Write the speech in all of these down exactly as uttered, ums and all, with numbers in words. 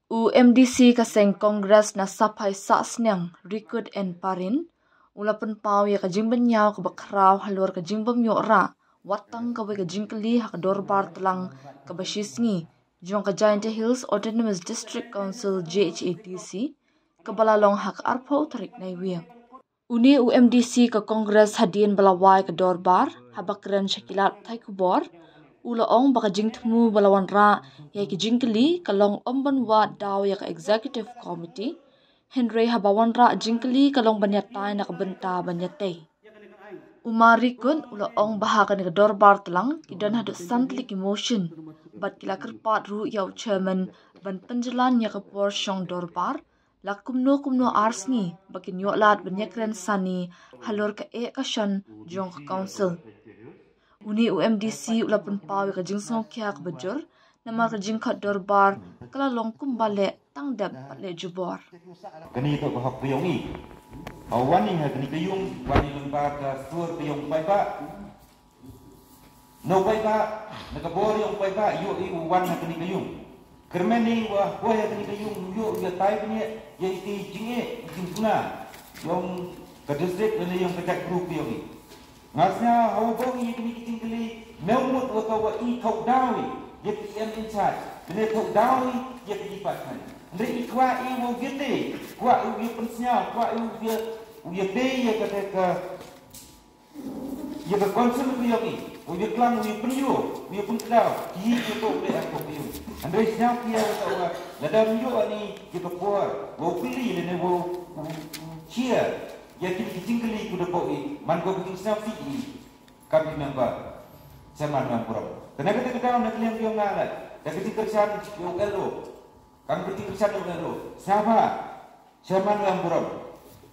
U MDC ka seng Congress na Saphai Sahsniang, Rikut N Parin, u la pynpaw ïa ka jingbynñiaw kaba khraw halor ka jingbym ïoh rah wat tang kawei ka jingkylli ha ka dorbar tlang kaba shisngi jong ka Jaintia Hills Autonomous District Council, JHADC, kaba la long ha ka arphew tarik Naiwieng. Une u MDC ka Congress, hadien ba la wai ka dorbar haba kren sha ki lad pathai khubor, u la ong ba ka jingthmu ba la wanrah ïa ki jingkylli ka long ym ban wad daw ïa ka Executive Committee, hynrei haba wanrah jingkylli ka long ban ïatai na ka bynta ban ïatei. U Marikut u la ong ba ha kane ka dorbar tlang ki don haduh san tylli ki motion, bad ki la kyrpad ruh ïa u chairman ban pynjlan ïa ka por shong dorbar la kumno kumno ar sngi ba kin ïoh lad ban ïakren sani halor ka eh ka shon jong ka council. Une u MDC u la pynpaw ïa ka jingsngewkhia kaba jur namar ka jingkhot dorbar ka la long kumba leh tang dep bad leh jubor. Kane ka hok ka ïong i. Ba wan i ha kane ka ïung, wan i lyngba ka sur ka ïong paidbah. Na u paidbah, na ka bor ïong paidbah, ïoh i u wan ha kane ka ïung. Kyrmen i wa poi ha kane ka ïung, ïoh ïa tai bniah ïa i ki jingeh, i jingpuna ïong ka district lane ïong ka jaitbru ka ïong i. Nga sngew ha u bong ïa kine ki jingkylli, mem mut wa ka wa i thok daw i ïa ki em in charge, lane thok daw i ïa ki department. Hynrei i kwah i wa u ïa te, kwah i u ïa pynsngew, kwah i u ïa, u ïa te ïa ka te ka ïa ka concern ka ïong i, u ïa klang, u ïa pynïoh, u ïa pynkdaw, ki hi ki to u leh ha ka ïong. Hynrei sngewkhia wa ka wa, lada ym ïoh ani ïa ka por wa u kylli lane wa u, u, u cheer ïa kine ki jingkylli ku da bok i, man ko ka jingsngewsih i, kam i member, chairman member. Kane ka te ka daw na ka liang ïong nga leh, da ka jingkyrshan ïa u LO, kam ka jingkyrshan ïa u LO, sngewbha. Chairman wa burom.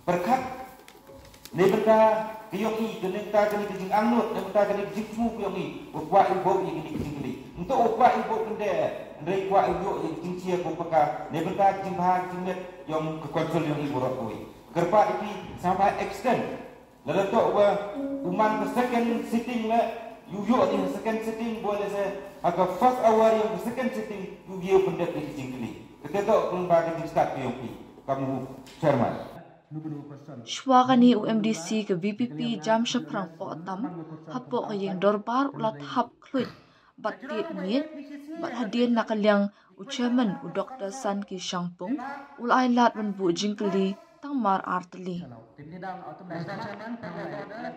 Pyrkhat. Neibynta ka ïong i, ka neibynta kane ka jingangnud, neibynta kane ka jingthmu ka ïong i, u kwah i bok ïa kane ka jingkylli. Nto u kwah i bok kyndeh, hynrei kwah i ïoh ïa ka jingshare ko paka, neibynta ka jingbha ka jingmet ïong ka council ïong i baroh kawei. Kyrpad ïa phi, sngewbha extend. Lada toh wa u man ka second sitting leh, u ïoh ïa ka second sitting, bad lehse ha ka first hour ïong ka second sitting, u ïoh pyndep ïa ka jingkylli. Kata toh kumba ka jingstad ka ïong phi. Kam u chairman. Shuwa kane u MDC ka VPP Jamshaphrang Pohtam, hapoh ka ïing dorbar u la thap khluit bad tied miej, bad hadien na ka liang u chairman u Doktor Sanki Shangpung, u la ai lad ban buh jingkylli tang mar ar tylli.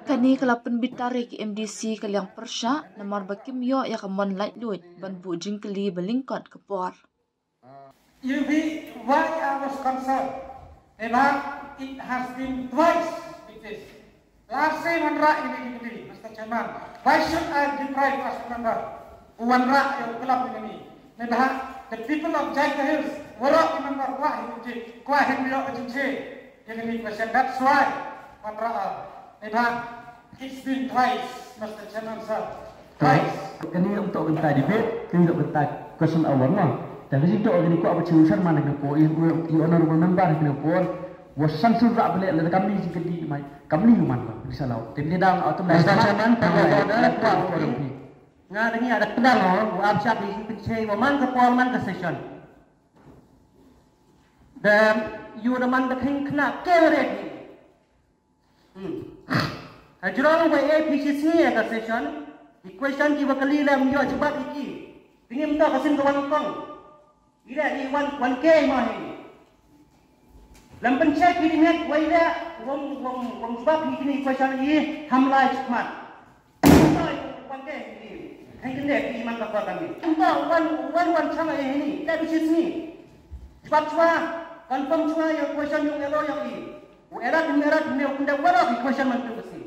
Kane ka la pynbitar ïa ki MDC ka liang pyrshah, namar ba kim ïoh ïa ka mon laitluid ban buh jingkylli ba lyngkot ka por. You be why I was concerned. Neibhah, it has been twice with this. Last time wanrah ïa kane ka jingkylli, Mister Chairman. Why should I deprive as a member? U wanrah ïa u club ïa kane. Neibhah, the people of Jaintia Hills, waroh ki member kwah hi u jing, kwah hi u ïoh ka jingshare ïa kane ka question. That's why wanrah. Neibhah, it's been twice, Mister Chairman, sir. Twice. Kane ym toh kynta debate, kane toh kynta question hour mo. Te ka jingtoh kane kwah ba chi u chairman kane por, i, i honorable member kane por. Wa san sur rah bale la kamni jingkylli mai, kamni u man ba, bisa lau. Te mynta dang, ah, tum dang. Mister Chairman, point of order, point of order. Nga da ngi ada kdang, oh, wa ap shap ni jingpynshai, wa man ka por, man ka session. Da ïoh da man da khring khynnah ke wa ret ni. Hmm. Hajrong wa A P C C ka session, ki question ki wa kylli lem ïoh jubab ïa ki. Te ngim toh ka sien ka wan kong. Ira i wan, wan ke ma hi. Lam pyncheck ki ding wa ira wong, wong, wong jubab hi kini question i hamlai chmat. Wan ke hi. Hai kende ki man ka pa kami. Tumba wan, wan, wan chang ai ni. Ka bi chis ni. Jubab chwa, confirm chwa ïa question ïong elo ïong i. U erat ni erat ni u kende wala ki question man tu besi.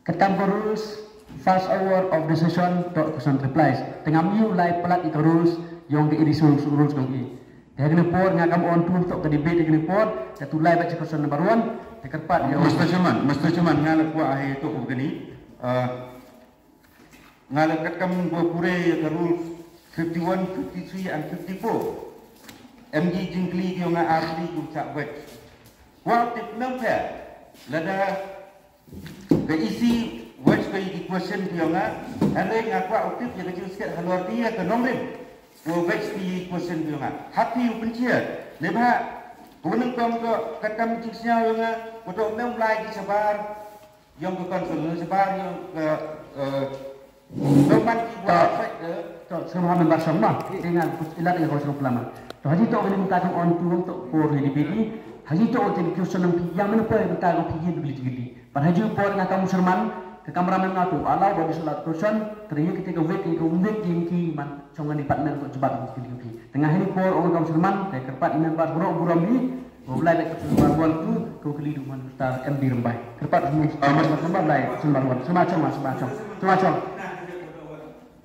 Katam ka rules, first hour of the session, to question replies. Te ngam ïoh lai palat ïa ka rules, ïong ka additional rules kong i. Te ha kane por, nga kam on tu, to ka debate ha kane por, te tu lai ba chi question number one, te kyrpad ïa u. Mister Chairman, Mister Chairman, nga la kwah hai to u kani, uh, nga la katkam ba pure ïa ka rules fifty-one, fifty-three and fifty-four. Em ki jingkylli ki ïong nga ar tylli ki u chah wet. Kwah tip nang phe, lada ka E C watch ka ïa ki question ki ïong nga, hynrei nga kwah u tip ïa ka jingskhet halor ki ïa ka nongrim. Ko wet pi question ïong nga. Hap pi u pynchiar. Neibhah ko nyngkong to ka tam jingsngew ïong nga. Ko to mem lai ki shabar ïong ka council, shabar ïong ka, eh, to man ki wa fight, eh. To, sngewbha member shong ma. Te nga, ilat ïa ko shong pynlama. To haji to kani mynta ka on to, to por ri debate. Haji to te ki question nang pi ïa mynta ko pi ïa bili jingli. Pat haji por nga kam sherman, ka kamra men nga to, allow ba di salat question, te ïa kite ka wet, ka wet ïa ki man shong ngan department ko jubab ki ki. Te nga hini por ong kam sherman, te kyrpad i member bro burom hi, ko Blai da ka sherman wan tu, ko kli du man star M D Rembai. Kyrpad sherman, sherman Blai, sherman wan, sherman chong, sherman chong, sherman chong.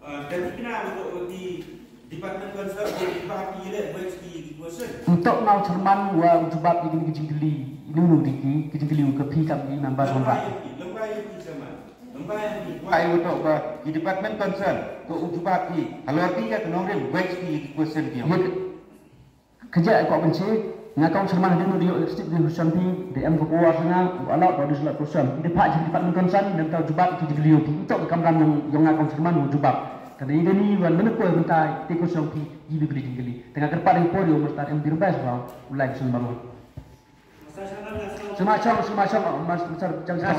Ah, dan ikna untuk di department concern, di department ile buat di question. Untuk ngau sherman wa jubab di kini ki jingkli, ini unu di ki, ki jingkli u ka pi kam di member sherman. Lembai yang di zaman. Lembai yang di. Wa ai untuk ba di department concern, ko u jubab di. Halor di ka nongrim buat di question dia. Ka jia ko ban che, nga kam sherman hadien u dio executive di husan pi, di em ko por nga, u allow ko di salat question. Di pa jin di pat ngan concern, dan tau jubab ki jingkli pi. Tok ka kamram ïong, ïong nga kam sherman u jubab. Tadi ini wan mana ko bynta, te question pi, di bibli jingkli. Tengah kerpat di por ïong Mister M Birbai sebab, ulai question baru. Suma chong, suma chong, mas, mas, chong, chong, chong.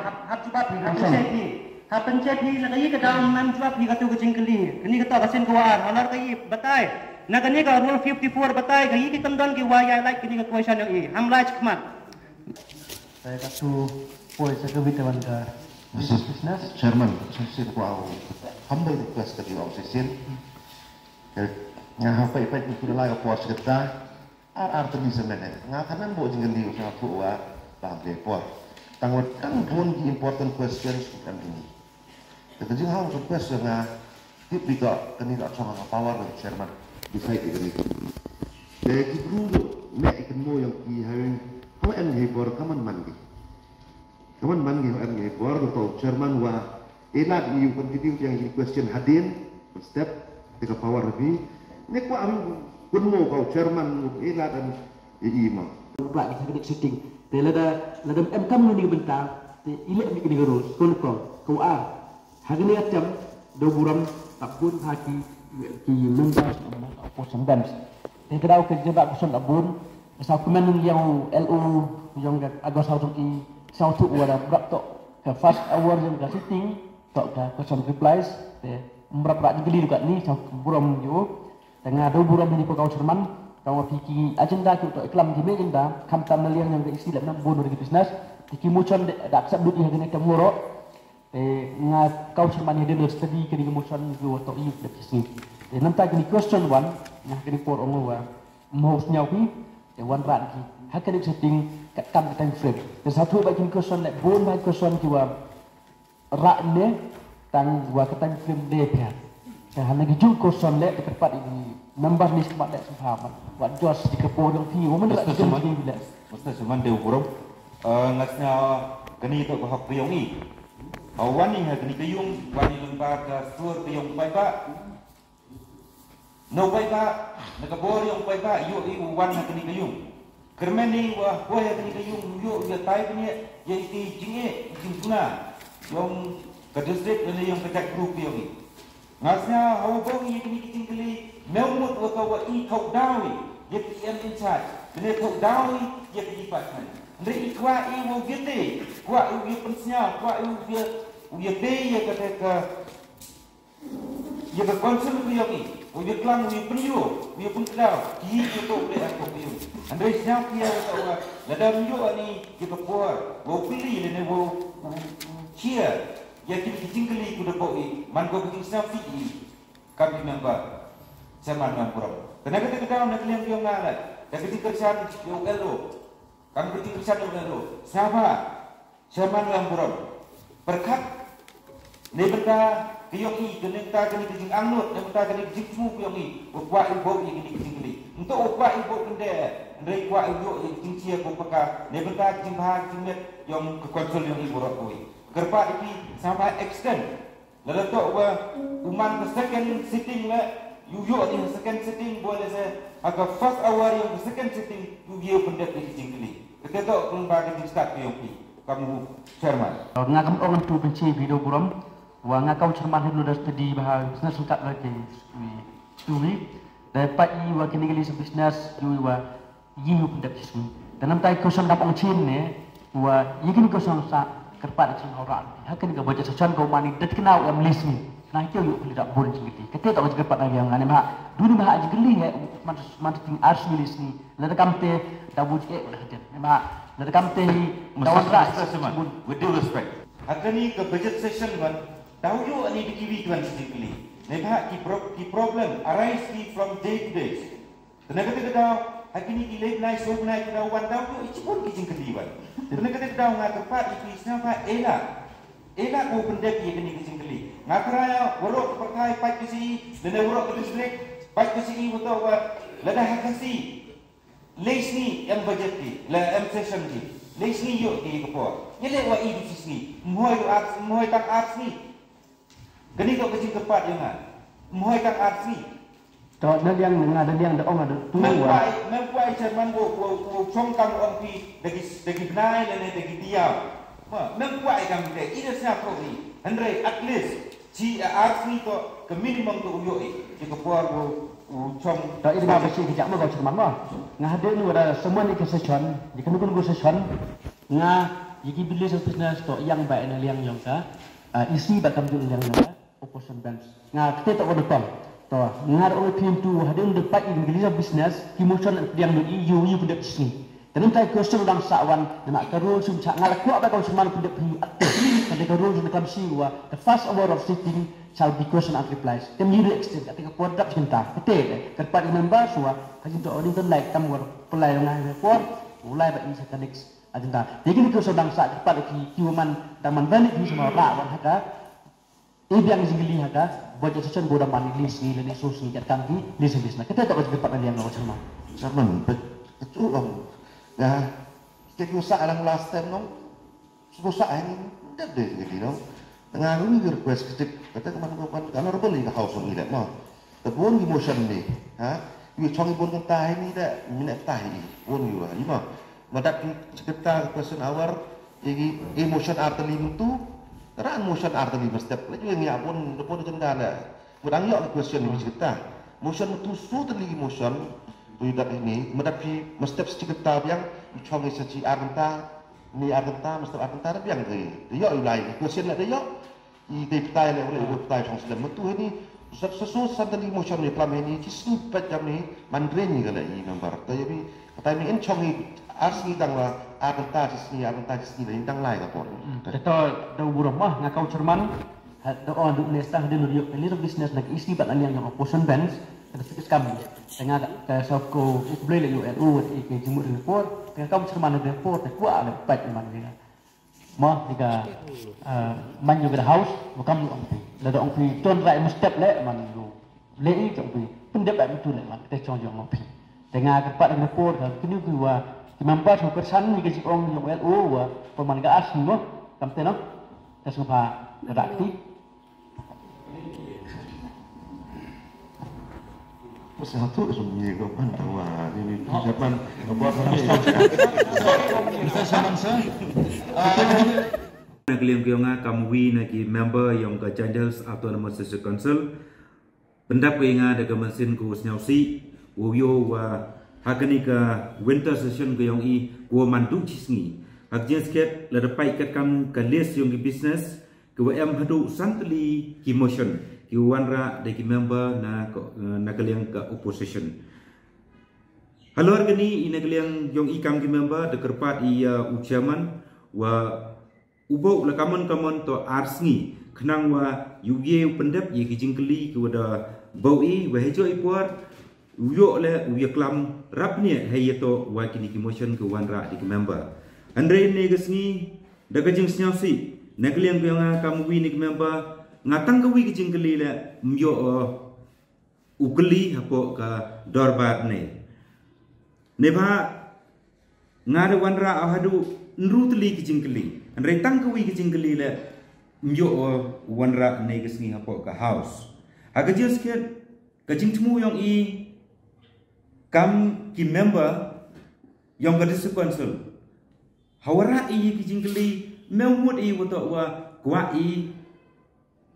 Hap, hap jubab pi, hap jubab pi. Hap jubab pi, la kayi ka dau man jubab pi katu ka jingkli. Kani kata ka sin kuar, halor kayi, batai. Na kani ka rule fifty-four batai ka i ki tendon ki wa ïa lait kini ka question ïong i. Ham lait khmat. Saya katu poi sa ka bit wan ka. Mister Business. Chairman, session ko au humble request ka di au session. Nga ha pai pai ku la ka pos kita. Ar ar tadi semen. Nga kanan bo jingkli sa ku wa ba ble por. Tang wa tang bun ki important questions ku kan ini. Kata jing hau request nga tip bika kani ka chong ha power ng chairman. Decide kani. Te ki bru do me ikan mo yang ki hiring. Hau em hei bor kaman man ki. Kaman man ki hau em hei bor to chairman wa. Elat yu continue yang ki question hadin. Step te ka power bi. Ne kwa am kun mo kau chairman elat an i ma. Ba ki sa kani sitting. Te lada lada em kam ni benta. Te ile mi kani rules. Kun ko. Kau a. Hagani atem do buram tak pun ha ki ki members of opposition dams. Te ka dau ka jebak kuson abun sa kumen yang L O yang ka agos hau jong i sau tu wada brak tok ka first hour yang ka sitting tok ka question replies te mrap rak jingkli dukat ni sau buram yo. Tengah do buram ni pegau serman kau pi ki agenda ki tok iklam ki me agenda kam tam meliang yang ka isi lek nam bun ki business ki muchon dak sab dut i hagani tem ngorok. Te nga kau sherman ïa dei study kani ka motion ïa to i da kisi. Te nanta kani question wan nga kani por ong wa mo sñiaw ki te wan ran ki ha kani setting ka kam ka time frame. Te sa thu ba kini question le bun ba question ki wa rak ne tang wa ka time frame de pia. Te hana ki jung question le te ka pat ini number list mat le sha man. Wa Josh di ka por dong ki wa man rak jung ki le. Mesti seman deu burung. Ngasna kani to ka hok ka yong i. Awan ni ha kani ka yung, wan ni lengba ka sur ka yong pai ba. No pai ba, na ka bor yong pai ba, yo i wan ha kani ka yung. Kermen ni wa, wa ha kani ka yung, yo ya tai kani ya i ti jing e, jing guna. Yong ka district, yong ka jak group yong i. Ngasna hawa bong ïa kini ki jingkli, mewmut wa ka wa i thok dawi, ïa ki em in charge, kene thok dawi, ïa ki department. Ndri i kwa i wa ïa te, kwa i wa ïa pensnya, kwa i wa ïa, wa ïa te ïa ka te ka, ïa ka concern ku ïa ki, wa ïa klang, wa ïa penyo, wa ïa penkedaw, ki ïa to le aku ïa. Ndri snya ki ïa wa ka wa, lada myo ani, ïa ka por, wa u pili le ne wa u, u, u chia, Ïa kini ki jingkylli ku da bok i, man ko ki jingsnam fi i, kam i member. Chairman Member. Kane ka te ka daw na ka liang yong nga la. Da ka jingkyrshan yong L O. Kam ka jingkyrshan yong L O. Sngewbha. Chairman Member. Pyrkhat. Ne bynta ka yong i, kane bynta kane ka jingangnud, ne bynta kane ka jingthmu ka yong i. Wa kwah i bok i kini ki jingkylli. Nto wa kwah i bok kynde. Hynrei kwah i yok i jingchia ko paka. Ne bynta ka jingbha ka jingmet yong ka council yong i, borot ko i. Kyrpad ïa phi, sngewbha extend. Lada toh ba u man ka second sitting le, ïoh ïoh ïa ka second sitting, ba lehse ha ka first hour ïa ka second sitting, ïoh ïa u pyndep ïa ka jingkylli. Kata toh kumba ka jingstad ka ïong phi. Kam u chairman. Nga kam ong tu pynchi video burom. Wa nga kam chairman hynrei da steady bha, sna sengkat lagi. Jui da pat i wa kini ki list of business jui wa yi yu pyndep shisngi. Da nam tai question dap ong chin ne wa yi kini question sa kyrpad chin ora ha kini ka budget session ko mani dat kena wa em list ni na kyo yu kini dap bun chin kiti kete tak kyrpad lagi yang ane ma duni ma ha jigli he man man ting ars ni list ni la da kam te da bu je la da kam te hi da wan ra. With due respect, ha kani ka budget session wan dau yu ani dikiwi kwan chin kili ne ba ki pro- ki problem arise ki from day to day. Kane ka dei ka daw ha kini ki late night, short night, ka daw wan daw ïoh i chibun ki jingkylli wan. Kane ka dei ka daw nga kyrpad ïa ki sngewbha ela ela ko pyndep ïa kini ki jingkylli. Nga trai ïa waroh ka pyrthai pat ka shi lane waroh ka district pat ka shi wato wa lada ha ka shi lei sngi em budget ki la em session ki lei sngi ïoh ki ka por. Ïa leh wa i du shi sngi mhoi du ar mhoi tang ar sngi. Kane ka jingkyrpad ïa nga. Mhoi tang ar sngi. To na liang nga da liang da ong da tu wa. Mem kwai chairman ko ko ko chong kam ong pi da ki da ki bnai lane da ki tiaw. Ma mem kwai kam te i da sna ko ni. Hynrei at least chi ar sngi to ka minimum ko u yo i. Ki ka por ko u chong. To i da ba shi ki jak ma ko chairman ma. Nga hade nu da semua ni ke session. Di kenu kenu session. Nga yiki bilis business to yang ba na liang yong ka. Isi ba kam jul yang yong ka. Opposition bench. Nga kete to ko tong. To nga ro pin tu hadin de pat in gili business ki motion yang de yu yu pun de sini. Tanam tai question dang sa wan nama ka rule sum cha nga la kwah ba ka seman pun de pun aktif. Kan de ka rule sum kam si wa the first hour of sitting shall be question and replies. Tem yu extend ka ka por dap cinta. Kete de. Kerpat member suwa hajin to odin to like tam war pelai nga por. Ulai ba in sa ka next agenda. Jadi ni question dang sa kerpat ki ki man dang man balik ni sama ra wan haka. Ibiang jingli haka budget session boda mani li sngi lani so sngi kat kan ki li sngi sna kata tak budget pat yang lawan sama. Chairman, betul om. Ya, kita kyu sa alang last time nong. Subo sa aini dep de jingli nong. Nga ngi request kitik kata kaman kaman honorable ni ka house ngi dep ma. Te bun ki motion ni, ha? Yu chong i bun kan tahi ni da minit tahi bun yu ha ima. Madat ki sekretar question hour igi i motion arteli mutu. Ran motion arteli mestep la yu ngi abun da bun kan da la. Mudang yok question ni sekretar. Motion mutu su teli motion tu yu dat ini madat ki mestep sekretar biang yu chong i sachi arta ni arta mestep arta biang ki. Yok yu lai question la da yok. I dei ptai le ure ure ptai chong slem matu hini. Sat sasu sandali motion ni klam hini chi sni pet jam ni mandre ni gale i member. Ta yabi ptai mi en chong i ar sni dang la ar kanta chi sni ar kanta chi sni dang lai ka por. Te to da uro mah nga kau chairman. Da on du ne stah din rio ni business nak isi bat ani yang opposition bench. Ka sikis kam. Tengah ka sop ko ublei le U L U ke jimur ni por. Tengah kau chairman ni por te kuat le pet man ni. Mo ika man yu ka house mo kam ong pi la da ong pi ton rai mo step le man yu le i ong pi pun dep ai tu le man te chong jong ong pi te nga ka pat ne por ka kini ku wa ki member so kersan ni ka jik ong jong L O wa pa man ka as mo kam te no te so pa da ti. Na ka liang ka jong nga kam uwei na ki member yong ka Jaintia Hills Autonomous District Council. Pyndap ka ïa nga da ka mynsiem ka sngewsih u ïoh wa ha kane ka winter session ka yong i ka man du chi sngi. Ha ka jingskhet la da peit kat kam ka list yong ki business ki wa em haduh san tylli ki motion ki wa wanrah da ki member na ka, na ka liang ka opposition. Halor kani i na ka liang yong i kam ki member da kyrpad i ïa u chairman wa u bok la kamon kamon to ar sngi khnang wa yu ye u pyndep ïa ki jingkylli ki wa da bok i wa hejo i por u ïoh le u ïa klam rap ne hei ïa to wa kini ki motion ki wanrah da ki member. Hynrei ne ka sngi da ka jingsngewsih na ka liang ka yong nga kam wi ni ka member nga tang ka wi ka jingkylli le ym ïoh u kylli hapoh ka dorbar ne. Ne ba nga da wanrah haduh ynru tylli ka jingkylli hynrei tang ka wi ka jingkylli le ym ïoh u wanrah ne ka sngi hapoh ka house. Ha ka jingskhet ka jingthmu yong i kam ki member yong ka district council. Hawara i ki jingkylli me mut i wa toh wa kwah i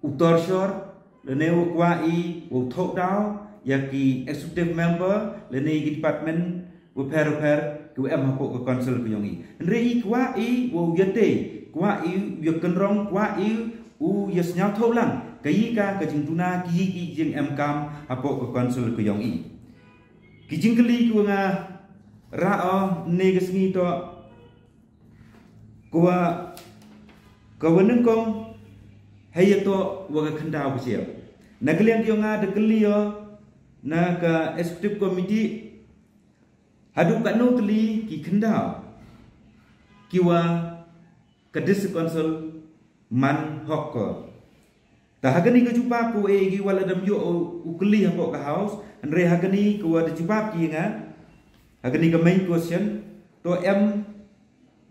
u torshor lane wa kwah i u thoh daw ïa ki executive member lane ïa ki department bapher bapher kiwa em hapoh ka council ka yong i. Hynrei i kwah i wow ïatei, kwah i u ïakynrong, kwah i u ïasngewthuh lang ka i ka ka jingduna ki i ki jingemkam hapoh ka council ka yong i. Ki jingkylli kiwa nga rah o ne ka sngi to, kawa kawa nyngkong hei ïa to wa ka khyndaw ka siap. Na ka liang ki yong nga da kylli o na ka executive committee, haduh katno tylli ki khyndaw kiwa ka district council man hok ko. Ta hakani ka jubab ko e ki wala dam yo u kylli hapoh ka house, hynrei hakani ko wa da jubab ki nga, hakani ka main question to em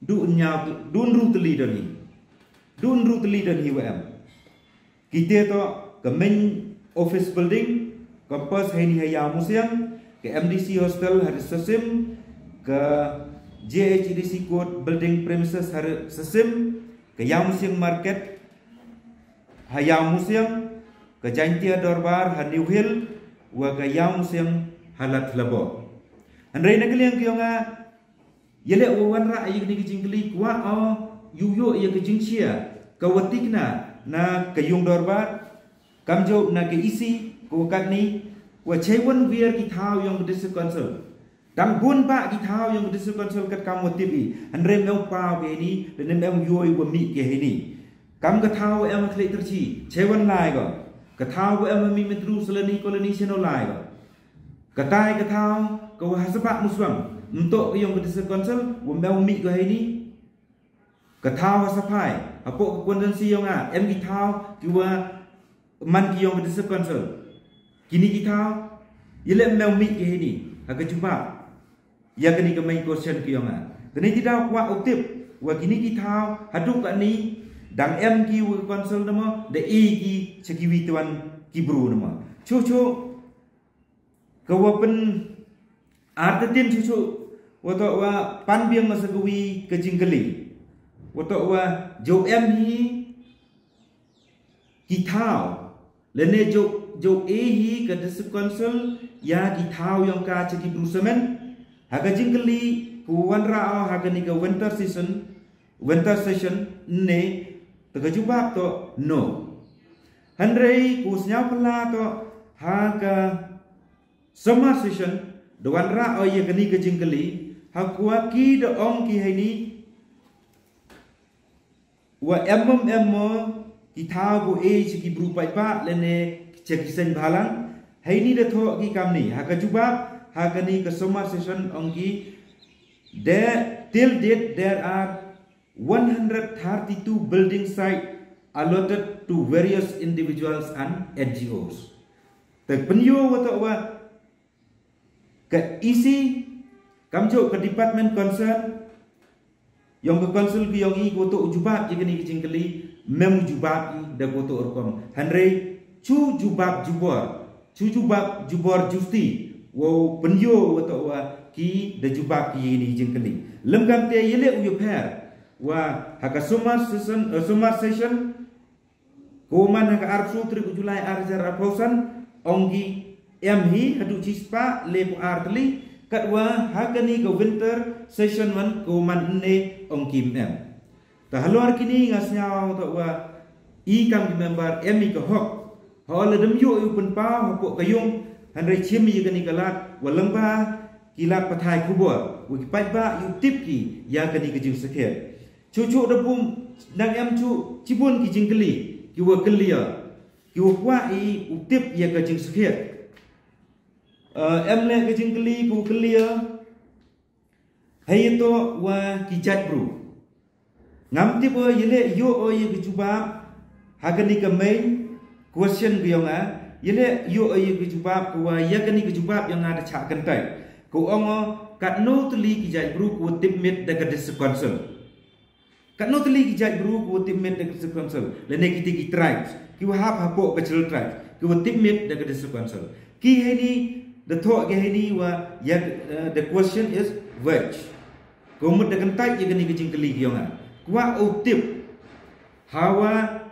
du nyaw du nru tylli don hi. Du nru tylli don hi wa em. Kite to ka main office building, campus haini ha Ïawmusiang, ka M D C hostel ha Sasim, ka J H A D C court building premises ha Sasim, ka Ïawmusiang market ha Ïawmusiang, ka Jaintia dorbar ha New Hill, wa ka Ïawmusiang ha Ladthadlaboh. Hynrei na ka liang ki yong nga, ïaleh wa wanrah ïa kani ka jingkylli kwah o ïu ïoh ïa ka jingshia kawa tikna na ka yung dorbar, kamjooh na ka E C kawa katni, wa chei wan wiar ki thaw yong ka district council. Dang bun bah ki thaw yong ka district council katkam wa tip i, hynrei em u paw ki heini, lane em u ïoh i wa mih ki heini. Kam ka thaw wa em ha Khliehtyrshi, chei wan lai ko. Ka thaw wa em ha Mihmyntdu Salani Colony, chei no lai ko. Katai ka thaw kawa ha Sabah Muswang, mtoh ka yong ka district council wa em u mih ko heini. Ka thaw ha Saphai, hapoh ka constituency yong nga, em ki thaw kiwa man ki yong ka district council. Kini ki thaw, ïaleh em u mih ki heini, ha ka jubab ïa kani ka main question ki yong nga. Tani ti daw kwah u tip wa kini ki thaw haduh kani dang em ki wa ka council namo, da e ki cha kiwi tuan ki bru namo. Chu chu kawa pyn artatin chu chu, wa to wa pan biang masa kawi ka jingkylli, wa to wa jooh em hi ki thaw, lane jooh, jooh e hi ka district council ïa ki thaw yong ka cha ki bru samen. Ha ka jingkylli kawa wanrah o hakani ka winter season, winter session ne, ta ka jubab to no. Hynrei kawa sngewphylla to ha ka summer session da wanrah o ïa kani ka jingkylli, ha kawa ki da ong ki heini, wa em em em mo ki thaw ko e cha ki bru paidbah lane cha ki seng bhalang. Heini da thoh ki kamni ha ka jubab hakani ka summer session, ong ki, there, till date there are one hundred thirty-two building site allotted to various individuals and N G Os. Te pynïoh wa to wa ka E C, kamjooh ka department concern yong ka council ki yong i ko to u jubab ïa kani ka jingkylli, em u jubab i da ko to u rukom. Hynrei chu jubab jubor, chu jubab jubor justi wow pynïoh wa to wa ki da jubab ki ïa kani ka jingkylli. Lem kamte ïaleh u ïapher wa ha ka summer session, eh, summer session ko man ha ka arphew tarik u July ar hajar arphew san, ong ki em hi haduh chispah lephew ar tylli, katwa hakani ka winter session man ko man ne, ong ki em. Ta halor kini nga sngew to wa i kam ki member em i ka hok. Ha la dam ïoh i u pynpaw hapoh ka yung, hynrei chim ïa kani ka lad wa lyngba ki lad pathai khubor wa ki paidbah ïa u tip ki ïa kani ka jingsakhiat. Chu chu da bun, dang em chu chibun ki jingkylli kiwa kylli ïa, kiwa kwah i u tip ïa ka jingsakhiat. Eh, em leh ka jingkylli kiwa kylli ïa, hei to wa ki jait bru. Ngam tip o ïaleh ïoh o ïa ka jubab hakani ka main question ka yong nga, ïaleh ïoh o ïa ka jubab kawa ïa kani ka jubab yong nga da chah kyntait. Ko ong o katno tylli ki jait bru ko tip miet da ka district council. Katno tylli ki jait bru ko tip miet da ka district council, lane kiti ki tribes kiwa hap hapoh ka Scheduled Tribes kiwa tip miet da ka district council. Ki heini da thoh ki heini wa ïa, eh, the question is vague. Ko mut da kyntait ïa kani ka jingkylli ki yong nga. Kwah u tip hawa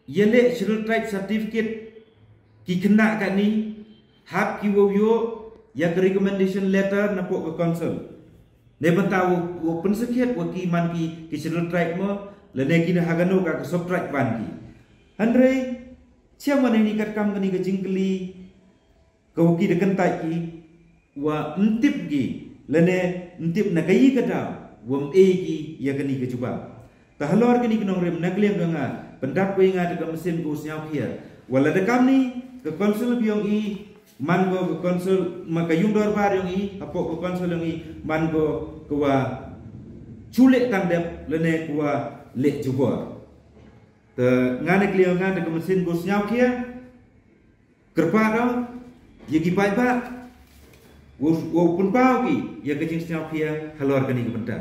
ïaleh Scheduled Tribe certificate ki khynnah kani hap ki wow ïoh ïa ka recommendation letter napoh ka council. Ne bynta wow, wow pynsakhiat wa ki man ki, ki Scheduled Tribe mo, lane ki na ha kano ka, ka sub-tribe ban ki. Hynrei, chiam wan ini katkam kani ka jingkylli, ka wa ki da kyntait ki, wa ym tip ki, lane ym tip na kayi ka daw, wa ym ei ki ïa kani ka jubab. Te halor kani ka nongrim na ka liang ka nga, pyndap ko ïa nga da ka mynsiem ka sngewkhia. Wa lada kamni, ka council biang i, man ko ka council, ma ka yung dorbar yong i, hapoh ka council yong i, man ko ka wa chuleh tang dep, lane ka wa leh jubor. Te nga na ka liang nga da ka mynsiem ka sngewkhia, kyrpad ïa ki paidbah, wow, wow pynpaw ki, ïa ka jingsngewkhia, halor kani ka bynta.